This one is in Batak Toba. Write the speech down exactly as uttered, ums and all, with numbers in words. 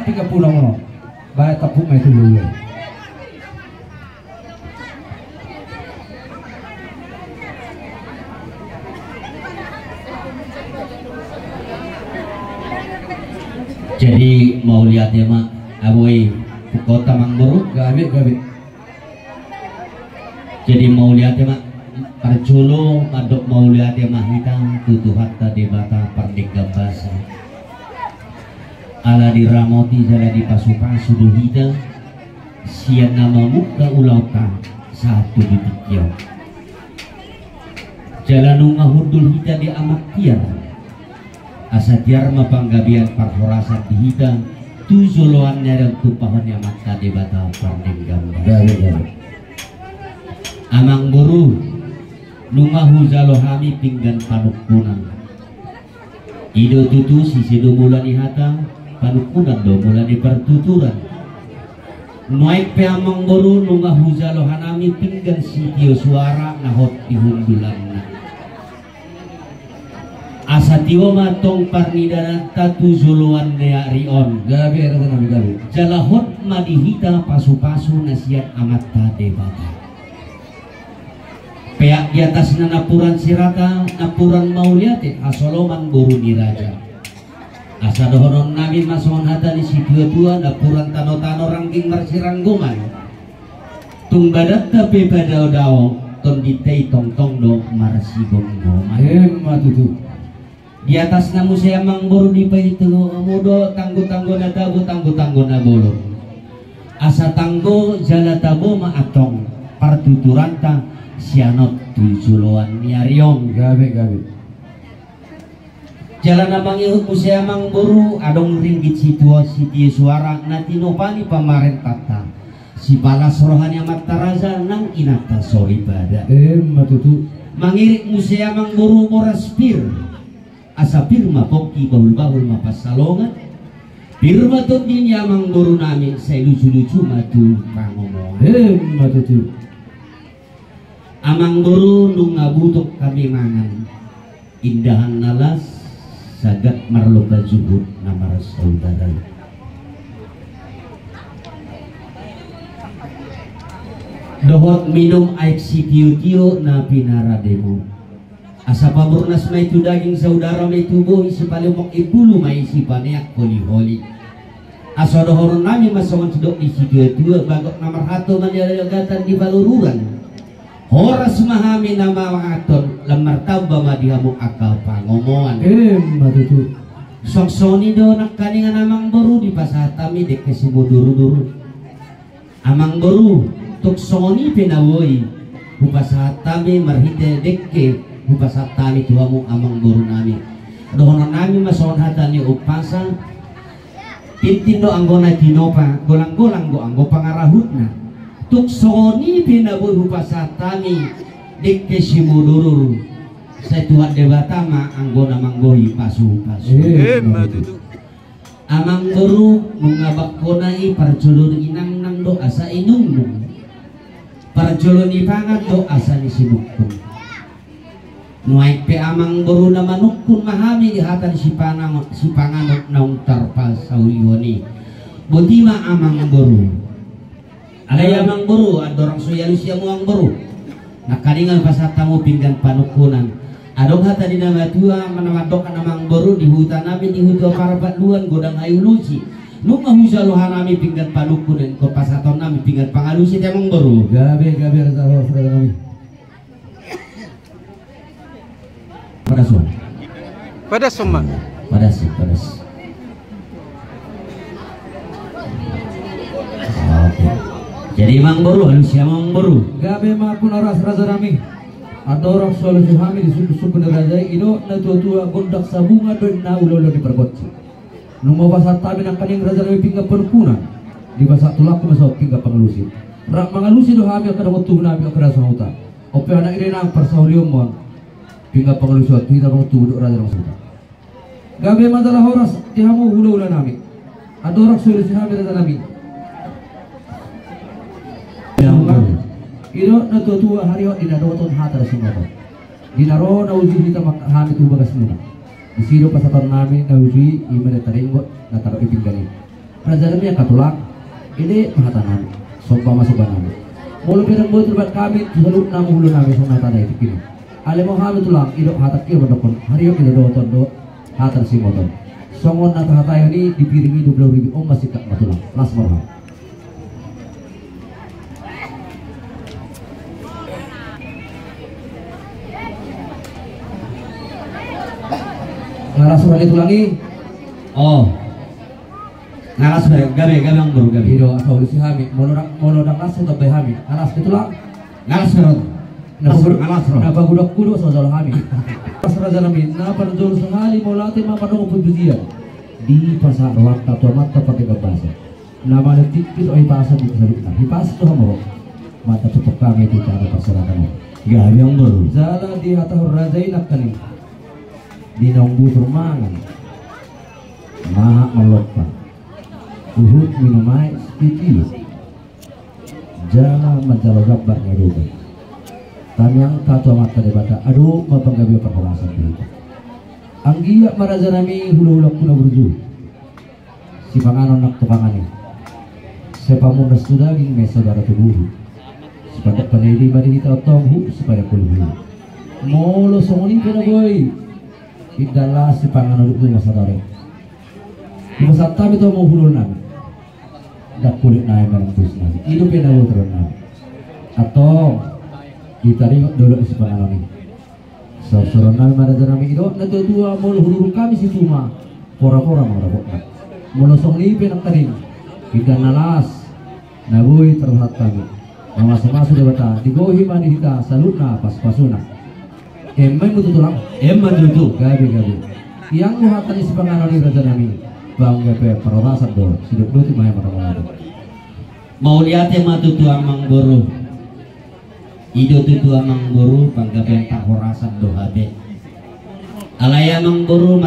Tiga puluh no. Baik, tepuk mai tu dulu. Jadi mauliate ma, aboi, tu kota Amangboru. Gabe, gabe. Jadi mauliate ma, parjolo mandok mauliate ma hita tu Tuhanta Debata Pardenggan Basa. Ala diramoti jala dipasupasu do hita sian na mamungka ulaonta sahat tu di tingki on. Jala nunga hundul hita di Amak Tiar, asa tiar ma panggabean parhorasan di hita tu joloan ni ari on tumpahon ni Amanta Debata Pardenggan Basa. Gabe, gabe. Amangboru, nunga hujalo hami pinggan panungkunan. I do tutu, sise do mula ni hata, panungkunan do mula ni partuturan. Nuaeng pe Amangboru, nunga hujalo hanami pinggan sitio suara na hot di hundulanna. Asa tio ma tong parnidaanta tu joloan ni ari on. Gabe, raja nami, gabe. Jala hot ma di hita pasupasu na sian Amanta Debata. Peak di atasna napuran sirata, napuran mauliate, hasoloman boru ni raja. Asa dohonon nami ma songon hata ni situatua, napuran tanotano rangging marsiranggoman. Tung badanta pe padao-dao, tondinta i tongtong do marsigomgoman. Emma tutu. Di atasna muse Amangboru, dipaihutihut hamu do tanggotanggo na tabo, tanggotanggo na bolon. Asa tanggo jala tabo ma antong partuturanta sian on tu joloan ni ari on. Gabe, gabe. Jala na mangihut muse Amangboru, adong ringgit sitio, sitio suara na tinopa ni pamarentanta, sipalas roha ni amanta raja nang inanta soripada. Emma tutu. Mangirik muse Amangboru boras pir. Asa pir ma pongki, bahul-bahul ma pansalongan. Pir ma tondi ni Amangboru nami, sai luju-luju ma tu pangomoan. Emma tutu. Amangboru, nunga butok hami mangan indahan na las, sagat marlomba juhut na marsaudara. Dohot minum aek sitio-tio na pinarademu. Asa pamurnas ma i tu daging, saudara ma i tu bohi, sipalemok imbulu ma i, sipaneang holi-holi. Asa dohonon nami ma songon sidok ni situatua, bagot na marhato ma niagatan di palururan. Horas ma hami na manganhon, lam martamba ma di hamu angka pangomoan. Emma tutu. Songon i do nangkaningan Amangboru, dipasahat hami dengke simudur-udur. Amangboru, tung songon i pe na boi hupasahat hami marhite dengke, hupasahat hami tu hamu Amangboru nami. Dohonon nami ma songon hata ni umpasa: Tintin do anggo na tinopa, golang-golang do anggo pangarahutna. Tung songon i pe na boi hupasahat hami dengke simudur-udur, sai Tuhan Debata ma anggo na manggohi pasu-pasu. Emma tutu. Amangboru, nunga bangkona i parjolo ni inangnang do asa inungnung, parjolo ni pangan do asa ni sinungkun. Nuaeng pe Amangboru na manungkun ma hami di hata ni sipanang-, sipanganon naung tarpasaulihon i. Boti ma Amangboru. Alai Amangboru, andorang so ialusi hamu Amangboru, nangkaningan pasahat hamu pinggan panungkunan. Adong hata ni na matua, na mandok Amangboru, di huta nami, di huta Parbatluan, godang hayu lusi. Nunga hujalo hanami pinggan panungkunan, ingkon pasahaton nami pinggan pangalusi, ate Amangboru. Gabe, gabe, raja, raja nami. Padas on. Padas on ma. Padas, padas. Oke. Jadi Amangboru, alusi hamu Amangboru. Gabe ma, ampun horas raja nami. Andorang so alusi hami di sungkun-sungkun ni raja i, didok na tua-tua, gondang sabungan do inna ulaula ni pargonsi. Nunga hupasahat hami nangkaning raja nami pinggan panungkunan. Dipasahat tulangku ma songon pinggan pangalusi. Rap mangalusi do hami angka dongan tubu nami angka na sahuta. On pe anak i do inang, parsaulion ma on. Pinggan pangalusi on tu hita dongan tubu dohot raja dongan sahuta. Gabe ma jala horas di hamu hula-hula nami. Andorang so alusi hami raja nami. Didok na tua-tua, harihon di na dohot on hata na sinoto. Di na ro na uju hita ma hami tu bagasmuna. Disi do pasahaton nami na uju i, i ma na tadenggot na tadok di pinggan i. Raja nami, angka tulang, i do hata nami, somba ma somba nami. Molo pe dang boi turbat hami tu saluhut nama ulu nami songon hata na i tingki i. Alai ma hami tulang, i do hata i mandokkon, hariok i do dohoton do hata na simoton. Songon na tahatahon i di piring i dua pulu ribu, on ma singkat ma tulang. Las ma roha. Nga las roha ni tulang i. Oh. Nga las be, gabe, gabe amang boru, gabe. I do, asa ulusi hami, molo dang, molo dang las, tambai hami. Nga las be tulang. Nga las be roha. Na pagudo, nga las roha. Na pagudo-gudo so jolo hami. Pas raja nami, na parjolo sahali mauliate ma mandok pujipujian. Dipasahat rohanta tu Amanta Pardenggan Basa. Na manang tingki do hipason di saluhutna. Hipas do hamu ro. Mata tutup hami di tano parserahan. Gabe amang boru. Jala dihatahon raja i nangkaning. Di naung busur mangan. Mahak mallompa. Huhut minum aek sititi. Jala manjalo gambar na dua. Tamiang ta tu Amanta Debata, adong ma panggabean parhorasan di hita. Anggiat ma raja nami hulahulangku na burju. Sipanganon nang tu pangan i. Sai pamundas tu daging ma i saudara tu boru. Sipandok panidi ma di hita antong, huhut sipandok huluhulu. Molo songon i pe na boi. Indahan las sipanganon tu ma saudara. Dipasahat hami tu hamu hulahula nami. Ndang pola nai manang tusi nami. I do pe na boi taringot nami. Antong. Ditaringot do dolok ni sipanganon i. Saursaur nami ma raja nami, didok natuatua, molo hudurung hami situtu ma, porapora ma dapotna. Molo songon i pe nangkaning, indahan na las na boi tarpasahat hami. Mamasumasu Debata, digohi ma di hita saluhutna pasupasuna. Emma i ma tutu tulang. Emma tutu. Gabe, gabe. Ianggo hata ni sipanganon i raja nami, panggabean parhorasan do, sidok do tu mahe manang. Mauliate ma tutu amang boru. I do tutu amang boru, panggabean parhorasan do hape. Alai amang boru.